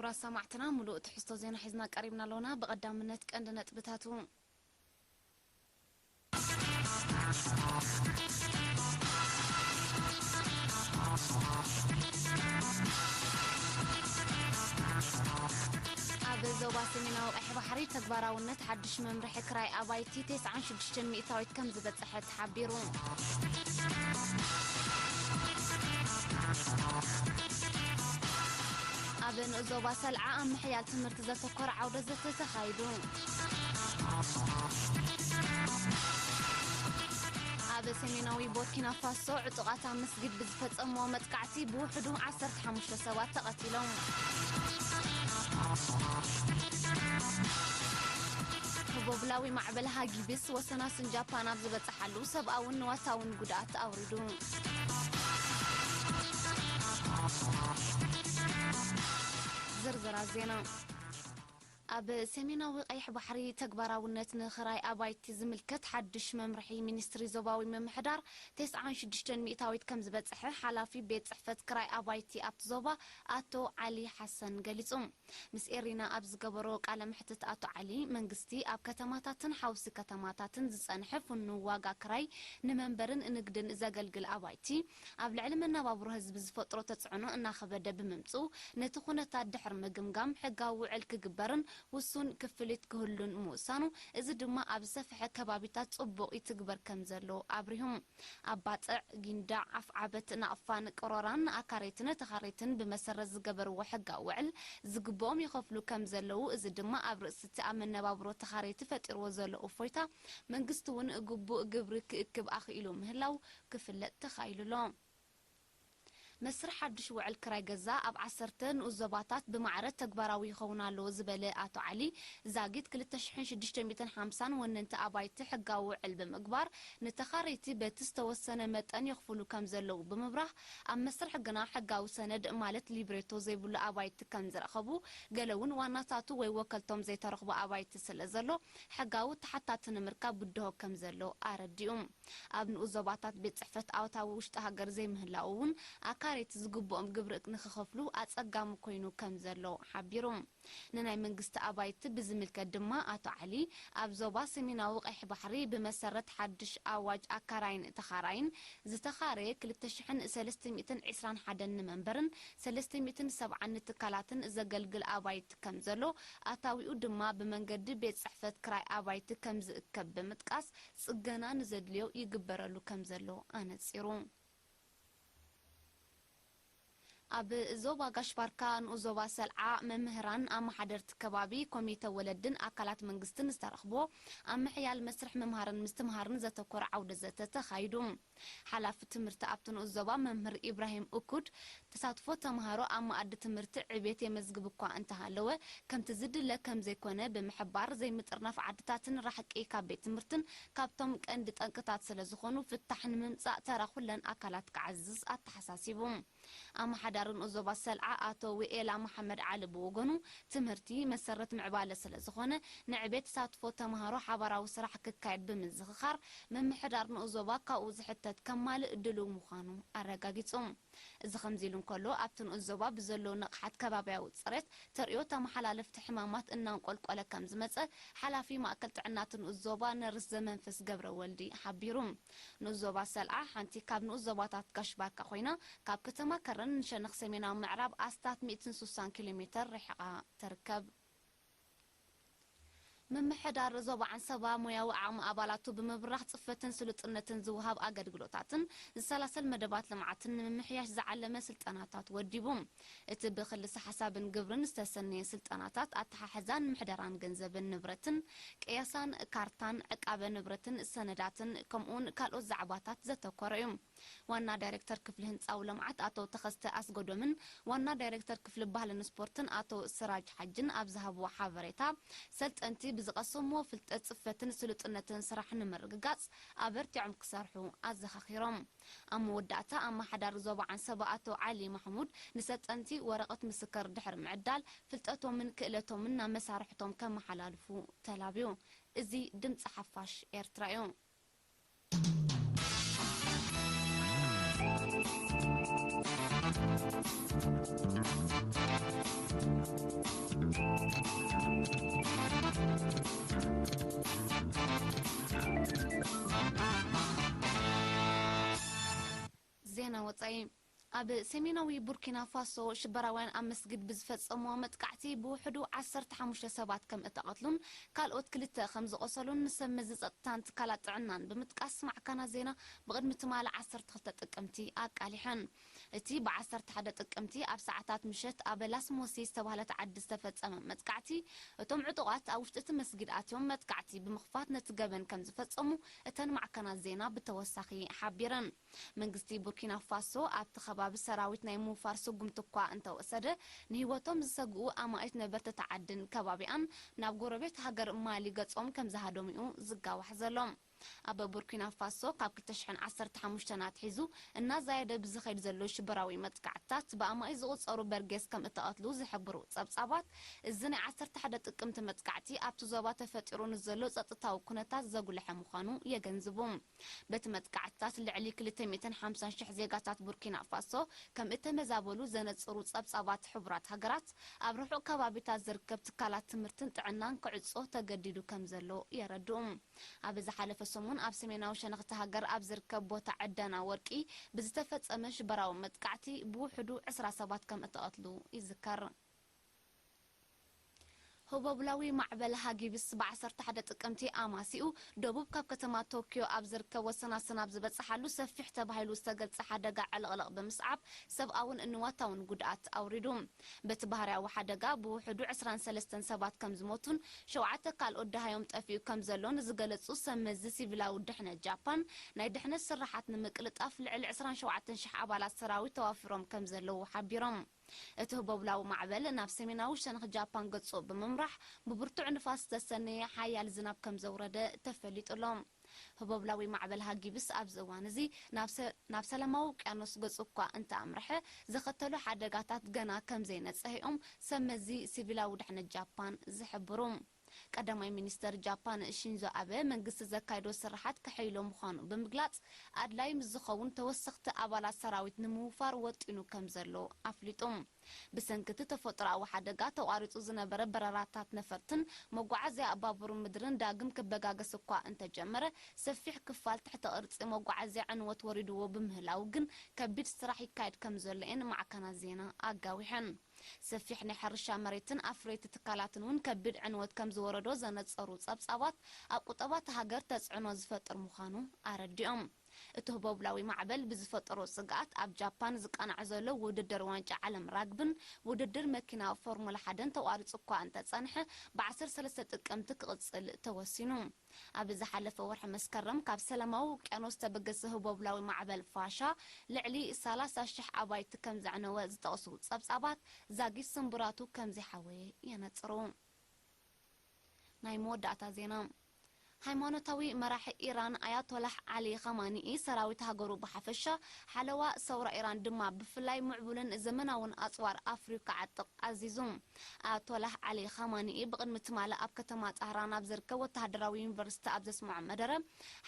ክቡራት ሰማዕትና፣ ሙሉእ ትሕዝቶ ዜና ሒዝና ቀሪብና ኣለና። ብቐዳምነት ቀንዲ ነጥብታቱ። ኣብ ዞባ ሰሜናዊ ቀይሕ ባሕሪ ተግባራውነት ሓድሽ መምርሒ ክራይ ኣባይቲ ተስዓን ሽዱሽተን ሚእታዊት ከም ዝበጽሐ ተሓቢሩ። ኣብ ንኡስ ዞባ ሰልዓ ኣብ ምሕያል ትምህርቲ ዘተኮረ ዓውደ ዘተ ተኻይዱ። ኣብ ሰሜናዊ ቦርኪና ፋሶ ዕጡቓት ኣብ መስጊድ ብዝፈጸምዎ መጥቃዕቲ ብውሕዱ ዓሰርተ ሓሙሽተ ሰባት ተቐቲሎም። ህቦብላዊ ማዕበል ሃጊቢስ ወሰናስን ጃፓን ኣብ ዝበጽሓሉ ሰብኣውን ንዋታውን ጉድኣት ኣውሪዱ። ዝርዝራት ዜና። ኣብ ሰሜናዊ ቀይሕ ባሕሪ ተግባራውነት ንክራይ ኣባይቲ ዝምልከት ሓድሽ መምርሒ ሚኒስትሪ ዞባዊ ምምሕዳር ተስዓን ሽዱሽተን ሚእታዊት ከም ዝበጽሐ ሓላፊ ቤት ጽሕፈት ክራይ ኣባይቲ ኣብቲ ዞባ ኣቶ ዓሊ ሓሰን ገሊጹ። ምስ ኤሪና ኣብ ዝገበሮ ቃለ መሕትት ኣቶ ዓሊ፣ መንግስቲ ኣብ ከተማታትን ሓውሲ ከተማታትን ዝጸንሐ ፍኑው ዋጋ ክራይ ንመንበርን ንግድን ዘገልግል ኣባይቲ ኣብ ልዕሊ መነባብሮ ህዝቢ ዝፈጥሮ ተጽዕኖ እናኸበደ ብምምጽኡ፣ ነቲ ኩነታት ድሕሪ ምግምጋም ሕጋዊ ውዕል ክግበርን ውሱን ክፍሊት ክህሉን ምውሳኑ፣ እዚ ድማ ኣብ ዝሰፍሐ ከባቢታት ጽቡቕ ይትግበር ከም ዘሎ ኣብሪሁ። ኣብ ባጽዕ፣ ጊንዳዕ፣ ኣፍዓበት፣ ናቕፋን ቅሮራን ኣካረይትን ተኻረይትን ብመሰረት ዝገበርዎ ሕጋዊ ውዕል ዝግብኦም ይኸፍሉ ከም ዘለዉ፣ እዚ ድማ ኣብ ርእሲ እቲ ኣብ መነባብሮ ተኻረይቲ ፈጢርዎ ዘሎ እፎይታ፣ መንግስቲ እውን ግቡእ ግብሪ ክእክብ ኣኽኢሉ ምህላው ክፍለጥ ተኻኢሉ ኣሎ። መስርሕ ሓድሽ ውዕል ክራይ ገዛ ኣብ ዓሰርተ ንኡስ ዞባታት ብማዕረ ተግባራዊ ይኸውን ኣሎ ዝበለ ኣቶ ዓሊ፣ ዛጊት ክልተ ሽሕን ሽዱሽተ ሚእትን ሓምሳን ወነንቲ ኣባይቲ ሕጋዊ ውዕል ብምግባር፣ ንተኻረይቲ በቲ ዝተወሰነ መጠን የኽፍሉ ከም ዘለዉ ብምብራህ፣ ኣብ መስርሕ ግና ሕጋዊ ሰነድ ማለት ሊብሬቶ ዘይብሉ ኣባይቲ ከም ዝረኸቡ፣ ገለ እውን ዋናታቱ ወይ ወከልቶም ዘይተረኽቡ ኣባይቲ ስለ ዘሎ፣ ሕጋዊ ተሓታቲ ንምርካብ ብድሆ ከም ዘሎ ኣረዲኡ። ኣብ ንኡስ ዞባታት ቤት ጽሕፈት ኣታዊ ውሽጢ ሃገር ዘይምህላው እውን ኣካረይቲ ዝግብኦም ግብሪ ንክኸፍሉ ኣጸጋሚ ኮይኑ ከም ዘሎ ሓቢሩ። ንናይ መንግስቲ ኣባይቲ ብዝምልከት ድማ ኣቶ ዓሊ፣ ኣብ ዞባ ሰሜናዊ ቀይሕ ባሕሪ ብመሰረት ሓድሽ ኣዋጅ ኣካራይን ተኻራይን ዝተኻረየ ክልተ ሽሕን ሰለስተ ሚእትን ዕስራን ሓደን ንመንበርን ሰለስተ ሚእትን ሰብዓን ንትካላትን ዘገልግል ኣባይቲ ከም ዘሎ፣ ኣታዊኡ ድማ ብመንገዲ ቤት ጽሕፈት ክራይ ኣባይቲ ከም ዝእከብ ብምጥቃስ፣ ጽገና ንዘድልዮ ይግበረሉ ከም ዘሎ ኣነጺሩ። ኣብ ዞባ ጋሽ ባርካ ንኡስ ዞባ ሰልዓ፣ መምህራን፣ ኣመሓደርቲ ከባቢ፣ ኮሚተ ወለድን ኣካላት መንግስትን ዝተረኽቦ ኣብ ምሕያል መስርሕ ምምሃርን ምስትምሃርን ዘተኮረ ዓውደ ዘተ ተኻይዱ። ሓላፊ ትምህርቲ ኣብቲ ንኡስ ዞባ መምህር ኢብራሂም እኩድ፣ ተሳትፎ ተምሃሮ ኣብ መኣዲ ትምህርቲ ዕቤት የመዝግብ እኳ እንተሃለወ፣ ከምቲ ዝድለ ከም ዘይኮነ ብምሕባር፣ ዘይምጥርናፍ ዓድታትን ራሕቂ ካብ ቤት ትምህርትን ካብቶም ቀንዲ ጠንቅታት ስለ ዝኾኑ፣ ፍታሕ ንምምጻእ ተራ ኩለን ኣካላት ክዓዝዝ ኣተሓሳሲቡ። ኣመሓዳሪ ንኡስ ዞባ ሰልዓ ኣቶ ውኤላ መሓመድ ዓሊ ብወገኑ፣ ትምህርቲ መሰረት ምዕባለ ስለ ዝኾነ፣ ንዕቤት ተሳትፎ ተምሃሮ ሓባራዊ ስራሕ ክካየድ ብምዝኽኻር፣ ምምሕዳር ንኡስ ዞባ ካብኡ ዝሕተት ከማልእ ድሉው ምዃኑ ኣረጋጊጹ። እዚ ከምዚ ኢሉ እንከሎ፣ ኣብቲ ንኡስ ዞባ ብዘሎ ንቕሓት ከባብያዊ ጽሬት፣ ተርእዮ ተመሓላለፍቲ ሕማማት እናንቆልቆለ ከም ዝመጸ፣ ሓላፊ ማእከል ጥዕና እቲ ንኡስ ዞባ ነርስ ዘመንፈስ ገብረ ወልዲ ሓቢሩ። ንኡስ ዞባ ሰልዓ ሓንቲ ካብ ንኡስ ዞባታት ጋሽ ባርካ ኮይና፣ ካብ ከተማ ከረን ንሸነኽ ሰሜናዊ ምዕራብ ኣስታት ሚእትን ሱሳን ኪሎ ሜተር ርሒቓ ትርከብ። ምምሕዳር ዞባ ዓንሰባ ሞያዊ ዓቕሚ ኣባላቱ ብምብራኽ ጽፈትን ስሉጥነትን ዝወሃብ ኣገልግሎታትን ዝሰላሰል መደባት ልምዓትን ንምምሕያሽ ዝዓለመ ስልጠናታት ወዲቡ። እቲ ብክልሰ ሓሳብን ግብርን ዝተሰነየ ስልጠናታት ኣተሓሕዛን ምሕደራን ገንዘብን ንብረትን፣ ቅያሳን ካርታን፣ ዕቃበ ንብረትን ሰነዳትን ከምኡውን ካልኦት ዛዕባታት ዘተኮረ እዩ። ዋና ዳይሬክተር ክፍሊ ህንፃዊ ልምዓት ኣቶ ተኸስተ ኣስገዶምን ዋና ዳይሬክተር ክፍሊ ባህልን ስፖርትን ኣቶ ስራጅ ሓጅን ኣብ ዝሃብዎ ሓበሬታ፣ ሰልጠንቲ ብዝቐሰምዎ ፍልጠት፣ ጽፈትን ስሉጥነትን ስራሕ ንምርግጋጽ ኣበርቲዖም ክሰርሑ ኣዘኻኺሮም። ኣብ መወዳእታ፣ ኣመሓዳሪ ዞባ ዓንሰባ ኣቶ ዓሊ ማሕሙድ ንሰልጠንቲ ወረቐት ምስክር ድሕሪ ምዕዳል፣ ፍልጠቶምን ክእለቶምን ናብ መሳርሕቶም ከመሓላልፉ ተላብዩ። እዚ ድምጺ ሓፋሽ ኤርትራ እዩ። ኣብ ሰሜናዊ ቡርኪና ፋሶ ሽበራውያን ኣብ መስጊድ ብዝፈጸምዎ መጥቃዕቲ ብውሕዱ ዓሰርተ ሓሙሽተ ሰባት ከም እተቐትሉን ካልኦት ክልተ ከም ዝቖሰሉን ንሰብ መዚ ጸጥታን ትካላት ጥዕናን ብምጥቃስ ማዕከናት ዜና ብቕድሚ ትማሊ ዓሰርተ ክልተ ጥቅምቲ ኣቃሊሐን። እቲ ብ ዓሰርተ ሓደ ጥቅምቲ ኣብ ሰዓታት ምሸት ኣብ ላስሞሲ ዝተባህለት ዓዲ ዝተፈጸመ መጥቃዕቲ፣ እቶም ዕጡቓት ኣብ ውሽጢ እቲ መስጊድ ኣትዮም መጥቃዕቲ ብምኽፋት ነቲ ገበን ከም ዝፈጸሙ እተን ማዕከናት ዜና ብተወሳኺ ሓቢረን። መንግስቲ ቡርኪና ፋሶ ኣብቲ ከባቢ ሰራዊት ናይ ምውፋር ስጉምቲ እኳ እንተወሰደ፣ ንህይወቶም ዝሰግኡ ኣማኢት ነበርቲ እታ ዓድን ከባቢኣን ናብ ጎረቤት ሃገር ማሊ ገጾም ከም ዝሃደሙ'ዩ ዝጋዋሕ ዘሎ። ኣብ ቡርኪና ፋሶ ካብ ክልተ ሽሕን ዓሰርተ ሓሙሽተን ኣትሒዙ እናዛየደ ብዝኸይድ ዘሎ ሽበራዊ መጥቃዕትታት ብኣማኢት ዝቑጸሩ በርጌስ ከም እተቐትሉ ዝሕብሩ ጸብጻባት፣ እዚ ናይ ዓሰርተ ሓደ ጥቅምቲ መጥቃዕቲ ኣብቲ ዞባ ተፈጢሩ ንዘሎ ጸጥታዊ ኩነታት ዘጉልሐ ምዃኑ የገንዝቡ። በቲ መጥቃዕትታት ልዕሊ ክልተ ሚእትን ሓምሳን ሽሕ ዜጋታት ቡርኪና ፋሶ ከም እተመዛበሉ ዘነጽሩ ጸብጻባት ሕቡራት ሃገራት፣ ኣብ ርሑቕ ከባቢታት ዝርከብ ትካላት ትምህርትን ጥዕናን ክዕጾ ተገዲዱ ከም ዘሎ የረድኡ። ኣብ ዝሓለፈ ሰሙን ኣብ ሰሜናዊ ሸነኽ እታ ሃገር ኣብ ዝርከብ ቦታ ዕደና ወርቂ ብዝተፈጸመ ሽበራዊ መጥቃዕቲ ብውሕዱ ዕስራ ሰባት ከም እተቐትሉ ይዝከር። ህቦብላዊ ማዕበል ሃጊብስ ብ ዓሰርተ ሓደ ጥቅምቲ ኣማሲኡ ደቡብ ካብ ከተማ ቶኪዮ ኣብ ዝርከብ ወሰናስን ኣብ ዝበጽሓሉ ሰፊሕ ተባሂሉ ዝተገልጸ ሓደጋ ዕልቕልቕ ብምስዓብ ሰብኣውን ንዋታውን ጉድኣት ኣውሪዱ። በቲ ባህርያዊ ሓደጋ ብውሕዱ ዕስራን ሰለስተን ሰባት ከም ዝሞቱን ሸውዓተ ካልኦት ደሃዮም ጠፊኡ ከም ዘሎን ዝገለጹ ሰብ መዚ ሲቪላዊ ድሕነት ጃፓን፣ ናይ ድሕነት ስራሓት ንምቅልጣፍ ልዕሊ ዕስራን ሸውዓተን ሽሕ ኣባላት ሰራዊት ተዋፊሮም ከም ዘለዉ ሓቢሮም። እቲ ህቦብላዊ ማዕበል ናብ ሰሜናዊ ሸነኽ ጃፓን ገጹ ብምምራሕ፣ ብብርቱዕ ንፋስ ዝተሰነየ ሓያል ዝናብ ከም ዘውረደ ተፈሊጡ ኣሎ። ህቦብላዊ ማዕበል ሃጊብስ ኣብዚ እዋን እዚ ናብ ሰ-፣ ናብ ሰላማዊ ውቅያኖስ ገጹ እኳ እንተኣምረሐ፣ ዘኸተሎ ሓደጋታት ገና ከም ዘይነጸሀ እዮም ሰብ መዚ ሲቪላዊ ድሕነት ጃፓን ዝሕብሩ። ቀዳማይ ሚኒስተር ጃፓን ሺንዞ ኣበ፣ መንግስቲ ዘካይዶ ስራሓት ከሐይሎ ምዃኑ ብምግላጽ፣ ኣድላይ ምስ ዝኸውን ተወሰኽቲ ኣባላት ሰራዊት ንምውፋር ወጢኑ ከም ዘሎ ኣፍሊጡ። ብሰንኪ እቲ ተፈጥሮኣዊ ሓደጋ ተቋሪጹ ዝነበረ በረራታት ነፈርትን መጓዓዝያ ባቡር ምድርን ዳግም ክበጋገስ እኳ እንተጀመረ፣ ሰፊሕ ክፋል ትሕቲ ቅርጺ መጓዓዝያ ዕንወት ወሪድዎ ብምህላዉ ግን ከቢድ ስራሕ ይካየድ ከም ዘሎ እየን ማዕከናት ዜና ኣጋዊሐን። ሰፊሕ ናይ ሕርሻ መሬትን ኣፍረይቲ ትካላትን እውን ከቢድ ዕንወት ከም ዝወረዶ ዘነጸሩ ጸብጻባት፣ ኣብ ቁጠባ እታ ሃገር ተጽዕኖ ዝፈጥር ምዃኑ ኣረዲኦም። እቲ ህቦብላዊ ማዕበል ብዝፈጠሮ ስግኣት፣ ኣብ ጃፓን ዝቃናዕ ዘሎ ውድድር ዋንጫ ዓለም ራግብን ውድድር መኪና ፎርሙላ ሓደን ተቋሪጹ እኳ እንተጸንሐ፣ ብ ዓሰርተ ሰለስተ ጥቅምቲ ክቕጽል ተወሲኑ። ኣብ ዝሓለፈ ወርሒ መስከረም ካብ ሰላማዊ ውቅያኖስ ዝተበገሰ ህቦብላዊ ማዕበል ፋሻ ልዕሊ ሰላሳ ሽሕ ኣባይቲ ከም ዘዕነወ ዝጠቕሱ ጸብጻባት፣ ዛጊት ስምቡራቱ ከም ዘይሓወየ የነጽሩ። ናይ መወዳእታ ዜና። ሃይማኖታዊ መራሒ ኢራን ኣያቶላህ ዓሊ ኻማኒኢ፣ ሰራዊት ሃገሩ ብሓፈሻ፣ ሓለዋ ሰውራ ኢራን ድማ ብፍላይ፣ ምዕቡልን ዘመናውን ኣጽዋር ኣፍርዩ ክዓጥቕ ኣዚዙ። ኣያቶላህ ዓሊ ኻማኒኢ ብቕድሚ ትማሊ ኣብ ከተማ ጣህራን ኣብ ዝርከብ ወተሃደራዊ ዩኒቨርሲቲ ኣብ ዘስምዖ መደረ፣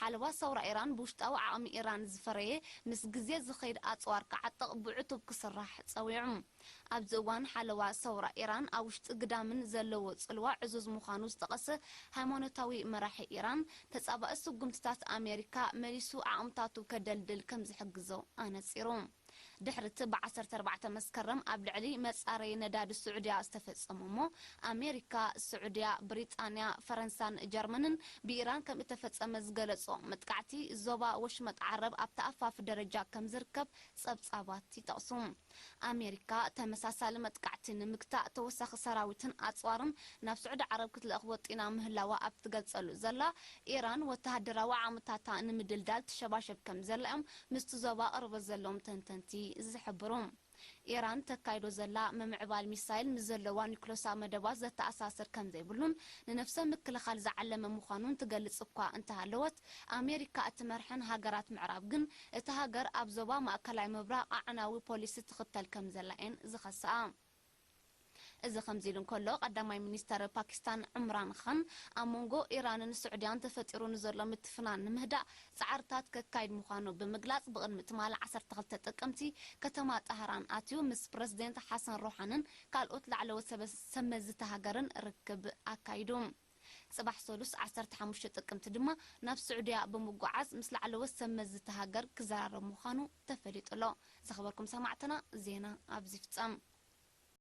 ሓለዋ ሰውራ ኢራን ብውሽጣዊ ዓቕሚ ኢራን ዝፈረየ፣ ምስ ግዜ ዝኸይድ ኣጽዋር ክዓጥቕ ብዕቱብ ክስራሕ ጸዊዑ። ኣብዚ እዋን፣ ሓለዋ ሰውራ ኢራን ኣብ ውሽጢ ግዳምን ዘለዎ ጽልዋ ዕዙዝ ምዃኑ ዝጠቐሰ ሃይማኖታዊ መራሒ ኢራን፣ ተጻባኢ ስጉምትታት ኣሜሪካ መሊሱ ዓቕምታቱ ከደልድል ከም ዝሕግዞ ኣነጺሩ። ድሕሪ እቲ ብ ዓሰርተ ኣርባዕተ መስከረም ኣብ ልዕሊ መጻረዪ ነዳዲ ስዑድያ ዝተፈጸመ እሞ፣ ኣሜሪካ፣ ስዑድያ፣ ብሪጣንያ፣ ፈረንሳን ጀርመንን ብኢራን ከም እተፈጸመ ዝገለጾ መጥቃዕቲ፣ ዞባ ወሽመጥ ዓረብ ኣብ ተኣፋፊ ደረጃ ከም ዝርከብ ጸብጻባት ይጠቕሱ። ኣሜሪካ ተመሳሳሊ መጥቃዕቲ ንምግታእ ተወሳኺ ሰራዊትን ኣጽዋርን ናብ ስዑዲ ዓረብ ክትልእኽ ወጢና ምህላዋ ኣብ ትገልጸሉ ዘላ ኢራን፣ ወተሃደራዊ ዓቕምታታ ንምድልዳል ትሸባሸብ ከም ዘላ እዮም ምስቲ ዞባ ቅርበት ዘለዎም ተንተንቲ ዝሕብሩ። ኢራን ተካይዶ ዘላ ምምዕባል ሚሳይል ምስ ዘለዋ ኒኩለሳዊ መደባት ዘተኣሳስር ከም ዘይብሉን ንነፍሰ ምክልኻል ዝዓለመ ምዃኑን ትገልጽ እኳ እንተሃለወት፣ ኣሜሪካ እትመርሐን ሃገራት ምዕራብ ግን፣ እታ ሃገር ኣብ ዞባ ማእከላይ ምብራቕ ኣዕናዊ ፖሊሲ ትኽተል ከም ዘላ እየን ዝኸስኣ። እዚ ከምዚ ኢሉ እንከሎ፣ ቀዳማይ ሚኒስተር ፓኪስታን ዕምራን ኻን፣ ኣብ መንጎ ኢራንን ስዑድያን ተፈጢሩ ንዘሎ ምትፍናን ንምህዳእ ጻዕርታት ከካይድ ምዃኑ ብምግላጽ፣ ብቕድሚ ትማሊ ዓሰርተ ክልተ ጥቅምቲ ከተማ ጣህራን ኣትዩ ምስ ፕረዚደንት ሓሰን ሮሓንን ካልኦት ላዕለዎት ሰበ-፣ ሰብመዚ እታ ሃገርን ርክብ ኣካይዱ። ጽባሕ ሰሉስ ዓሰርተ ሓሙሽተ ጥቅምቲ ድማ ናብ ስዑድያ ብምጉዓዝ ምስ ላዕለዎት ሰብ መዚ እታ ሃገር ክዘራረብ ምዃኑ ተፈሊጡ ኣሎ። ዝኸበርኩም ሰማዕትና፣ ዜና ኣብዚ ይፍጸም።